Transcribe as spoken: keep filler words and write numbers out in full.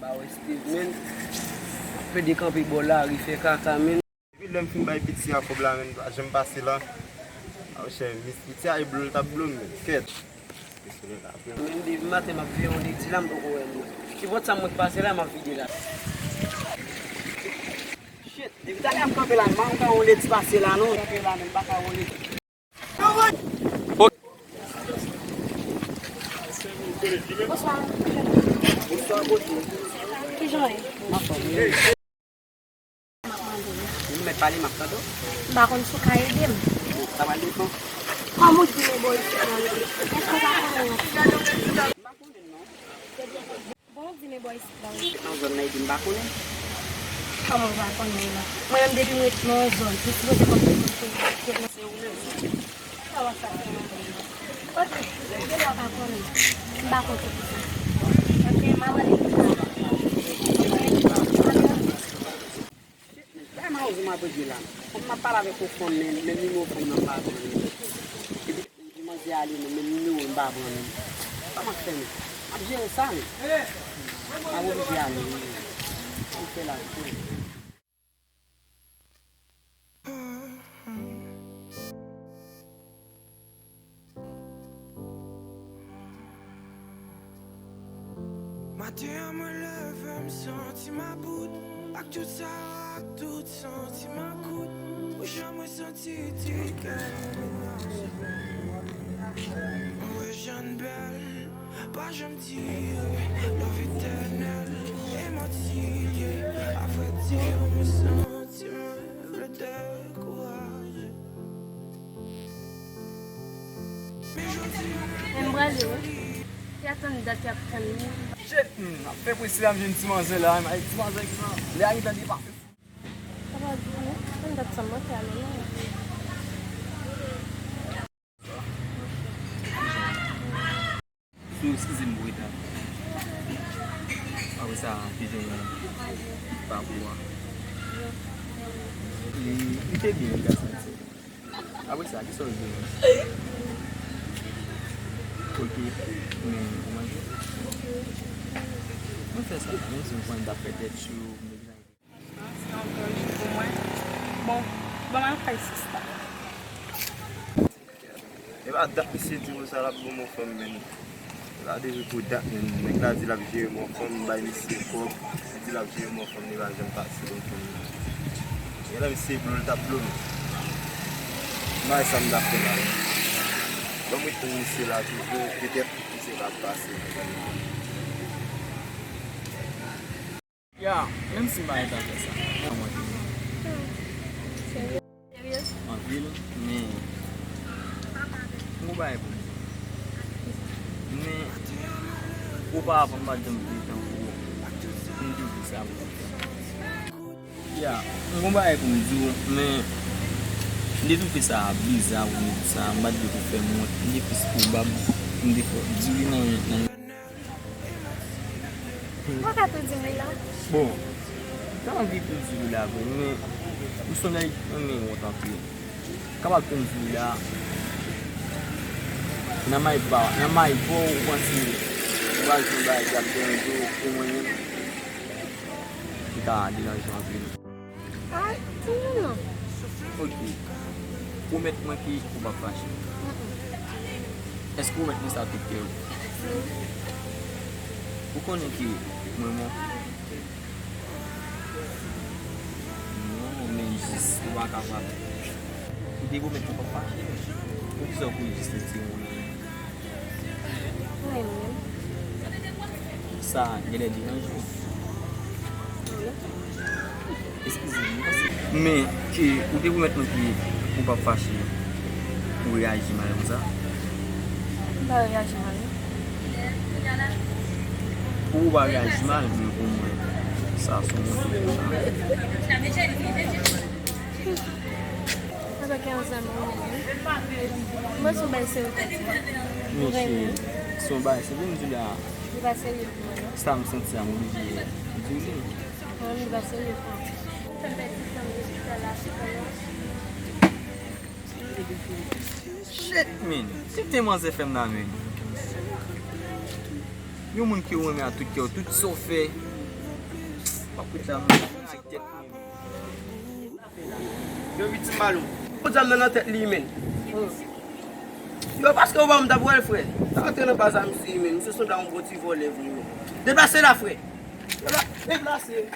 Awe Steve, men. Plede kanpe bò lari, fè kaka, men. Depi lè m fin bay piti a kòb la, men, pa janm pase la. Awe chè, mis piti a e blo l t ap blo m, men. Kèt. Men depi maten m ap veye yon ledi la, m poko wè moun. Ki pòt sa mwen k pase la, m ap vide la. Shit, depi talè a m kanpe la, m pa ka wè yon ledi pase la, non. Kanpe la, men m pa ka wè yon ledi. Bonswa. Bonswa, bonjou. Kijan w ye? M anfòm, wi. Ou mèt pale, m ap tande w. M pa konn si w ka ede m. Sa pral depann. Kòman w di men bò isit la, wi? Èske w pa konnen l? M pa konnen l, non. Bon, w di men bò isit la, wi. Nan zòn nan, epi m pa konnen. Kòman w pa konnen l la? Mwen menm, depi m ret nan yon zòn, m sipoze konn tout moun ki ret nan. Se ou menm. Kòman sa fè nan zòn nan? Ok, depi w pa konnen, m pa konn se kisa. Ok, m ap rele pou sa. Bay mawozo m ap regle la. Fòk m ap pale avèk yon fanm, men, men nimewo fanm nan m pa jwenn li. Epi, epi manzè ale, men, men nimewo m pa jwenn li. Sa m ap fè, men? M ap jere sa, men. M ap oblije ale, wi. Sa m fè la, wi. Maten an mwen leve m santi m about. Ak tout sa yo, ak tout santiman kout. Ou janm resanti ti kè. Mwen jwenn bèl, pa janm dire. Love etènèl, e manti l ye. Avrèdi, mwen santi mwen vle dekouraje. Men m prale wi. Y ap tann dat, y ap tann li. Shit, hmm, ap fè prese la, m jwenn ti manzè la, m ay ti manzè ki nan lè a gentan depase. Sa pa di non, tann dat sa m manke ale non. So, eskize m pou reta. Apre sa, te gen pakou a. Li, li te byen, li ka santi. Apre sa, kisa w vle? Ok, men ou manje? Mwen fè sa, menm si m konnen m t ap fè tèt cho, m te gentan. Se yon gran jou pou mwen. Bon, ban m al kay sista. Epa dat misye di konsa l ap ban m yon fanm, men. Epa depi pou dat, men. Nèg la di l ap jere m yon fanm, m bay misye kòb, li di l ap jere m yon fanm, li pa janm pase yon fanm. Genlè misye blo l t ap blo m. M pa wè sa m t ap fè la. Ban m ret tann misye la toujou, petèt misye ka pase yon fanm. Ya, menm si m pa gen tan fè sa. Kòman te ye? Serye? Anpil, men m gon bagay pou m di. Men, oparavan m pa t janm te tankou w. M te di sa pou ou. Ya, m gon bagay pou m di w, men m te twouve sa biza pou m di sa, m pa t vle pou fè m wont, m te plis pwobab, m te fè w di wi nan, nan. Ou pa ka tou di m wi la. Bon, m ta anvi tou di wi la vre, men ou se yon nèg ki renmen wont anpil. Kapab tou m di wi la, nan may pa, nan may pa w, ou panse ou pral fè yon bagay ki ap deranje w pou mwen menm? Li ka deranje w anpil. Ay, non, non, non. Ok. Pwomèt mwen ke ou p ap fache. Mm-mm. Èske ou pwomèt mwen sa tout kè w? Wi. Ou konnen ke mwen renmen w? Non, men jis ou pa kapab. Ou te pwomèt mwen w p ap fache. Poukisa ou kouri jis retire w? Mwen menm. Sa genlè deranje w. Eskize m, men ke ou te pwomèt mwen ke ou p ap fache, ou reyaji mal konsa? M pa reyaji mal non. Ou pa reyaji mal, men omwen sa se yon bon ti bagay. Antanke yon zanmi ou menm wi. Mwen se yon bagay serye w ta di. Mesye, se yon bagay serye m di w la. Li pa serye pou mwen non. Sa m santi a, m oblije di w li. Mwen menm li pa serye pou mwen. Fè m pèdi tan nan lopital la sou kòlòs. Shit, man. Kite manzè fè m la, man. Yon moun ke w renmen a tout kè w, tout sa w fè, Yo, viktim bal ou. Pot zam nan nan tèt li, men. Yo, paske ou pa m t ap wè l, frè. Sa antre nan baz a misye, men. Misye sanble a yon gwo ti vòlè, vre, men. Deplase la, frè. Deplase.